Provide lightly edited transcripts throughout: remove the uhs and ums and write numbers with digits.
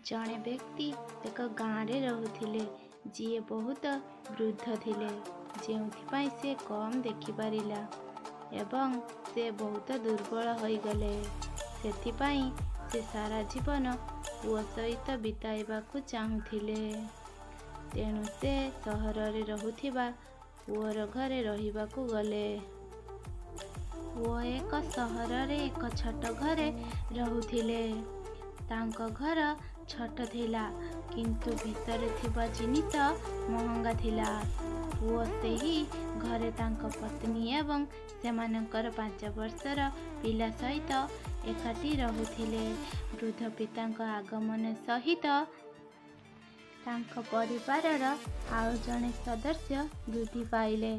ଜଣେ ବ୍ୟକ୍ତି ଏକ ଗାଁରେ ରହୁଥିଲେ, ଯିଏ ବହୁତ ବୃଦ୍ଧ ଥିଲେ, ଯେଉଁଥିପାଇଁ ସେ କମ୍ ଦେଖିପାରିଲା ଏବଂ ସେ ବହୁତ ଦୁର୍ବଳ ହୋଇଗଲେ। ସେଥିପାଇଁ ସେ ସାରା ଜୀବନ ପୁଅ ସହିତ ବିତାଇବାକୁ ଚାହୁଁଥିଲେ। ତେଣୁ ସେ ସହରରେ ରହୁଥିବା ପୁଅର ଘରେ ରହିବାକୁ ଗଲେ। ପୁଅ ଏକ ସହରରେ ଏକ ଛୋଟ ଘରେ ରହୁଥିଲେ। ତାଙ୍କ ଘର ଛୋଟ ଥିଲା, କିନ୍ତୁ ଭିତରେ ଥିବା ଜିନିଷ ମହଙ୍ଗା ଥିଲା। ପୁଅ ସେହି ଘରେ ତାଙ୍କ ପତ୍ନୀ ଏବଂ ସେମାନଙ୍କର 5 ବର୍ଷର ପିଲା ସହିତ ଏକାଠି ରହୁଥିଲେ। ବୃଦ୍ଧ ପିତାଙ୍କ ଆଗମନ ସହିତ ତାଙ୍କ ପରିବାରର ଆଉ ଜଣେ ସଦସ୍ୟ ବୃଦ୍ଧି ପାଇଲେ।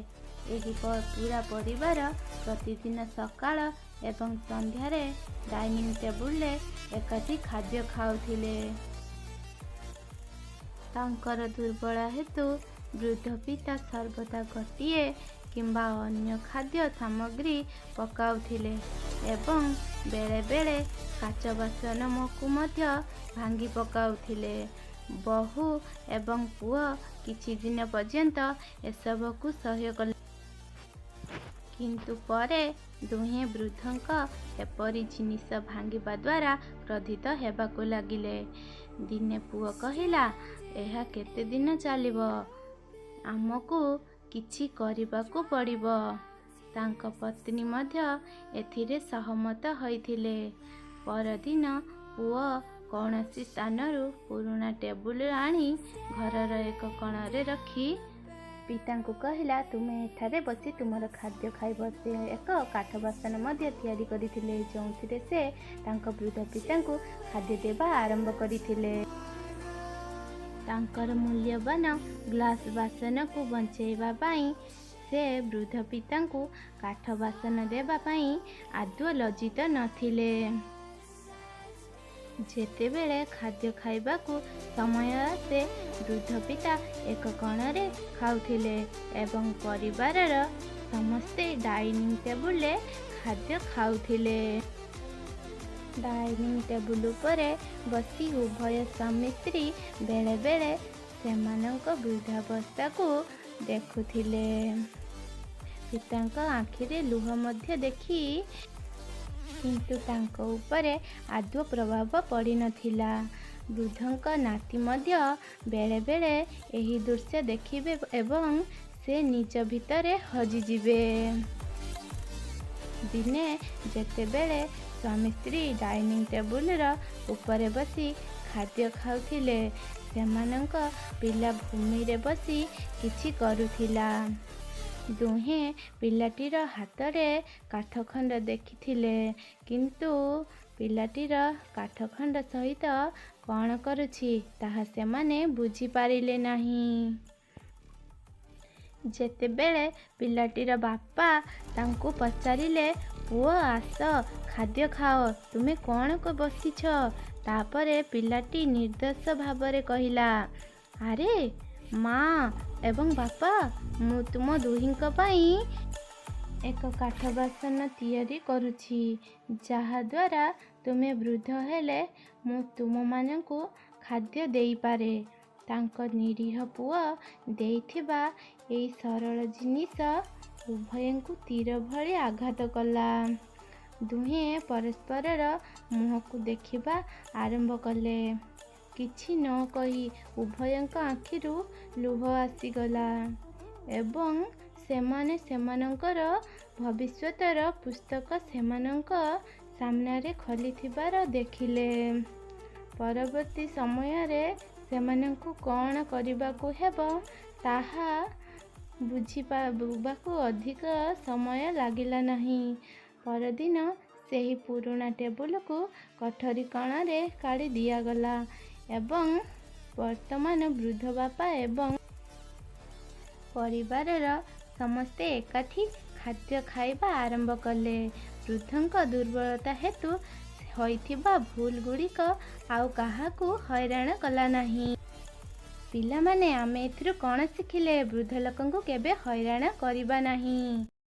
ଏହି ପୂରା ପରିବାର ପ୍ରତିଦିନ ସକାଳ ଏବଂ ସନ୍ଧ୍ୟାରେ ଡାଇନିଂ ଟେବୁଲରେ ଏକାଠି ଖାଦ୍ୟ ଖାଉଥିଲେ। ତାଙ୍କର ଦୁର୍ବଳତା ହେତୁ ବୃଦ୍ଧ ପିତା ସର୍ବଦା ଗୋଟିଏ କିମ୍ବା ଅନ୍ୟ ଖାଦ୍ୟ ସାମଗ୍ରୀ ପକାଉଥିଲେ ଏବଂ ବେଳେବେଳେ କାଚ ବାସନକୁ ମଧ୍ୟ ଭାଙ୍ଗି ପକାଉଥିଲେ। ବୋହୂ ଏବଂ ପୁଅ କିଛି ଦିନ ପର୍ଯ୍ୟନ୍ତ ଏସବୁକୁ ସହ୍ୟ କଲେ। କିନ୍ତୁ ପରେ ଦୁହେଁ ବୃଦ୍ଧଙ୍କ ଏପରି ଜିନିଷ ଭାଙ୍ଗିବା ଦ୍ୱାରା କ୍ରୋଧିତ ହେବାକୁ ଲାଗିଲେ। ଦିନେ ପୁଅ କହିଲା, "ଏହା କେତେ ଦିନ ଚାଲିବ? ଆମକୁ କିଛି କରିବାକୁ ପଡ଼ିବ।" ତାଙ୍କ ପତ୍ନୀ ମଧ୍ୟ ଏଥିରେ ସହମତ ହୋଇଥିଲେ। ପରଦିନ ପୁଅ କୌଣସି ସ୍ଥାନରୁ ପୁରୁଣା ଟେବୁଲ ଆଣି ଘରର ଏକ କୋଣରେ ରଖି ପିତାଙ୍କୁ କହିଲା, "ତୁମେ ଏଠାରେ ବସି ତୁମର ଖାଦ୍ୟ ଖାଇବ।" ସେ ଏକ କାଠ ବାସନ ମଧ୍ୟ ତିଆରି କରିଥିଲେ, ଯେଉଁଥିରେ ସେ ତାଙ୍କ ବୃଦ୍ଧ ପିତାଙ୍କୁ ଖାଦ୍ୟ ଦେବା ଆରମ୍ଭ କରିଥିଲେ। ତାଙ୍କର ମୂଲ୍ୟବାନ ଗ୍ଲାସ୍ ବାସନକୁ ବଞ୍ଚାଇବା ପାଇଁ ସେ ବୃଦ୍ଧ ପିତାଙ୍କୁ କାଠ ବାସନ ଦେବା ପାଇଁ ଆଦୌ ଲଜ୍ଜିତ ନଥିଲେ। ଯେତେବେଳେ ଖାଦ୍ୟ ଖାଇବାକୁ ସମୟ ଆସେ, ବୃଦ୍ଧ ପିତା ଏକ କୋଣରେ ଖାଉଥିଲେ ଏବଂ ପରିବାରର ସମସ୍ତେ ଡାଇନିଂ ଟେବୁଲରେ ଖାଦ୍ୟ ଖାଉଥିଲେ। ଡାଇନିଂ ଟେବୁଲ ଉପରେ ବସି ଉଭୟ ସ୍ୱାମୀ-ସ୍ତ୍ରୀ ବେଳେବେଳେ ସେମାନଙ୍କ ବୃଦ୍ଧାବସ୍ଥାକୁ ଦେଖୁଥିଲେ। ପିତାଙ୍କ ଆଖିରେ ଲୁହ ମଧ୍ୟ ଦେଖି, କିନ୍ତୁ ତାଙ୍କ ଉପରେ ଆଦୌ ପ୍ରଭାବ ପଡ଼ିନଥିଲା। ବୃଦ୍ଧଙ୍କ ନାତି ମଧ୍ୟ ବେଳେବେଳେ ଏହି ଦୃଶ୍ୟ ଦେଖିବେ ଏବଂ ସେ ନିଜ ଭିତରେ ହଜିଯିବେ। ଦିନେ ଯେତେବେଳେ ସ୍ୱାମୀ-ସ୍ତ୍ରୀ ଡାଇନିଂ ଟେବୁଲର ଉପରେ ବସି ଖାଦ୍ୟ ଖାଉଥିଲେ, ସେମାନଙ୍କ ପିଲା ଭୂମିରେ ବସି କିଛି କରୁଥିଲା। ଦୁହେଁ ପିଲାଟିର ହାତରେ କାଠ ଖଣ୍ଡ ଦେଖିଥିଲେ, କିନ୍ତୁ ପିଲାଟିର କାଠ ଖଣ୍ଡ ସହିତ କ'ଣ କରୁଛି ତାହା ସେମାନେ ବୁଝିପାରିଲେ ନାହିଁ। ଯେତେବେଳେ ପିଲାଟିର ବାପା ତାଙ୍କୁ ପଚାରିଲେ, "ପୁଅ, ଆସ, ଖାଦ୍ୟ ଖାଅ, ତୁମେ କ'ଣ ବସିଛ?" ତା'ପରେ ପିଲାଟି ନିର୍ଦ୍ଦୋଷ ଭାବରେ କହିଲା, "ଆରେ ମା ଏବଂ ବାପା, ମୁଁ ତୁମ ଦୁହିଁଙ୍କ ପାଇଁ ଏକ କାଠ ବାସନ ତିଆରି କରୁଛି, ଯାହା ଦ୍ୱାରା ତୁମେ ବୃଦ୍ଧ ହେଲେ ମୁଁ ତୁମମାନଙ୍କୁ ଖାଦ୍ୟ ଦେଇପାରେ।" ତାଙ୍କ ନିରୀହ ପୁଅ ଦେଇଥିବା ଏହି ସରଳ ଜିନିଷ ଉଭୟଙ୍କୁ ତୀର ଭଳି ଆଘାତ କଲା। ଦୁହେଁ ପରସ୍ପରର ମୁହଁକୁ ଦେଖିବା ଆରମ୍ଭ କଲେ। କିଛି ନ କହି ଉଭୟଙ୍କ ଆଖିରୁ ଲୁହ ଆସିଗଲା ଏବଂ ସେମାନେ ସେମାନଙ୍କର ଭବିଷ୍ୟତର ପୁସ୍ତକ ସେମାନଙ୍କ ସାମ୍ନାରେ ଖୋଲିଥିବାର ଦେଖିଲେ। ପରବର୍ତ୍ତୀ ସମୟରେ ସେମାନଙ୍କୁ କ'ଣ କରିବାକୁ ହେବ ତାହା ବୁଝିବାକୁ ଅଧିକ ସମୟ ଲାଗିଲା ନାହିଁ। ପରଦିନ ସେହି ପୁରୁଣା ଟେବୁଲକୁ କୋଠରୀ କୋଣରେ କାଢ଼ି ଦିଆଗଲା ଏବଂ ବର୍ତ୍ତମାନ ବୃଦ୍ଧ ବାପା ଏବଂ ପରିବାରର ସମସ୍ତେ ଏକାଠି ଖାଦ୍ୟ ଖାଇବା ଆରମ୍ଭ କଲେ। ବୃଦ୍ଧଙ୍କ ଦୁର୍ବଳତା ହେତୁ ହୋଇଥିବା ଭୁଲଗୁଡ଼ିକ ଆଉ କାହାକୁ ହଇରାଣ କଲା ନାହିଁ। ପିଲାମାନେ, ଆମେ ଏଥିରୁ କ'ଣ ଶିଖିଲେ? ବୃଦ୍ଧ ଲୋକଙ୍କୁ କେବେ ହଇରାଣ କରିବା ନାହିଁ।